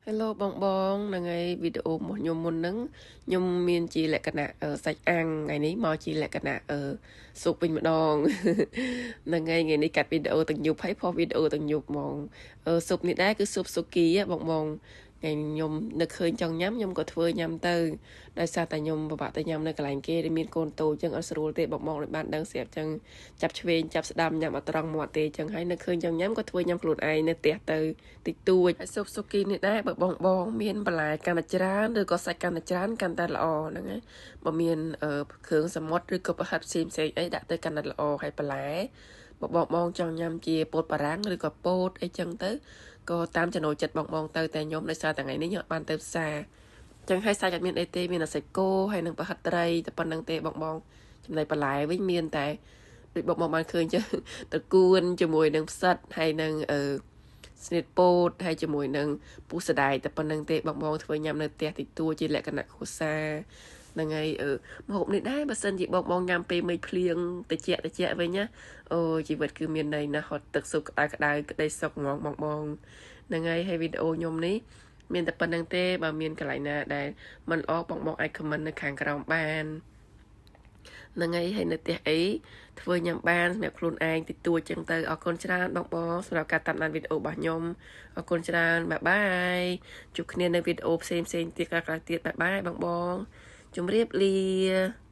Hello បងបងហ្នឹងហើយវីដេអូរបស់ខ្ញុំមុនហ្នឹងខ្ញុំមានជាលក្ខណៈសាច់អាំងថ្ងៃនេះមកជាលក្ខណៈស៊ុបវិញម្ដងហ្នឹងហើយថ្ងៃនេះកាត់វីដេអូទាំងយប់ហើយផុសវីដេអូទាំងយប់ហ្មងស៊ុបនេះដែរគឺស៊ុបស៊ូគីបងបងថ្ងៃខ្ញុំនឹកឃើញចង់ញ៉ាំខ្ញុំក៏ធ្វើញ៉ាំទៅដោយសារតែខ្ញុំពិបាកទៅញ៉ាំនៅកន្លែងគេដែលមានកូនតូចចឹងអត់ស្រួលទេបងបងដូចបានដឹងស្រាប់ចឹងចាប់ឆ្វេងចាប់ស្ដាំញ៉ាំអត់ត្រង់មាត់ទេចឹងហើយនឹកឃើញចង់ញ៉ាំក៏ធ្វើញ៉ាំខ្លួនឯងនៅផ្ទះទៅតិចតួចហើយស៊ុបស៊ូគីនេះដែរបើបងបងមានបន្លែកាន់តែច្រើនឬក៏សាច់កាន់តែច្រើនកាន់តែល្អហ្នឹងណាបើមានគ្រឿងសមុទ្រឬក៏ប្រហិតផ្សេងផ្សេងអីដាក់ទៅកាន់តែល្អហើយបន្លែបើបងបងចង់ញ៉ាំជាពោតបារាំងឬក៏ពោតអីចឹងទៅក៏តាមចំណូលចិត្តបងបងទៅតែខ្ញុំដោយសារតែថ្ងៃនេះខ្ញុំអត់បានទៅផ្សារចឹងហើយសាច់អត់មានអីទេមានតែសាច់គោហើយនឹងប្រហិតត្រីតែប៉ុណ្្នឹងទេបងបងចំណែកបន្លែវិញមានតែដូចបងបងបានឃើញចឹងតកួនជាមួយនឹងផ្សិតហើយនឹងស្នៀតពោតហើយជាមួយនឹងពុះសណ្ដែកតែប៉ុណ្្នឹងទេបងបងធ្វើញ៉ាំនៅផ្ទះតិចតួចជាលក្ខណៈគ្រួសារហ្នឹងហើយម្ហូបនេះដែរបើសិនជាបងបងញ៉ាំពេលមេឃភ្លៀងតិចតិចវិញណាអូជីវិតគឺមានន័យណាស់ហត់ទឹកស៊ុបក្តៅក្តៅក្តីសុខហ្មងបងបងហ្នឹងហើយហើយវីដេអូខ្ញុំនេះមានតែប៉ុណ្្នឹងទេបើមានកន្លែងណាដែលមិនល្អបងបងអាច comment នៅខាងក្រោមបានហ្នឹងហើយហើយនៅផ្ទះអីធ្វើញ៉ាំបានសម្រាប់ខ្លួនឯងតិចតួចចឹងទៅអរគុណច្រើនបងបងសម្រាប់ការតាមដានវីដេអូរបស់ខ្ញុំអរគុណច្រើន bye bye ជួបគ្នានៅវីដេអូផ្សេងផ្សេងទៀតក្រោយៗទៀត bye bye បងបងជម្រាបលា។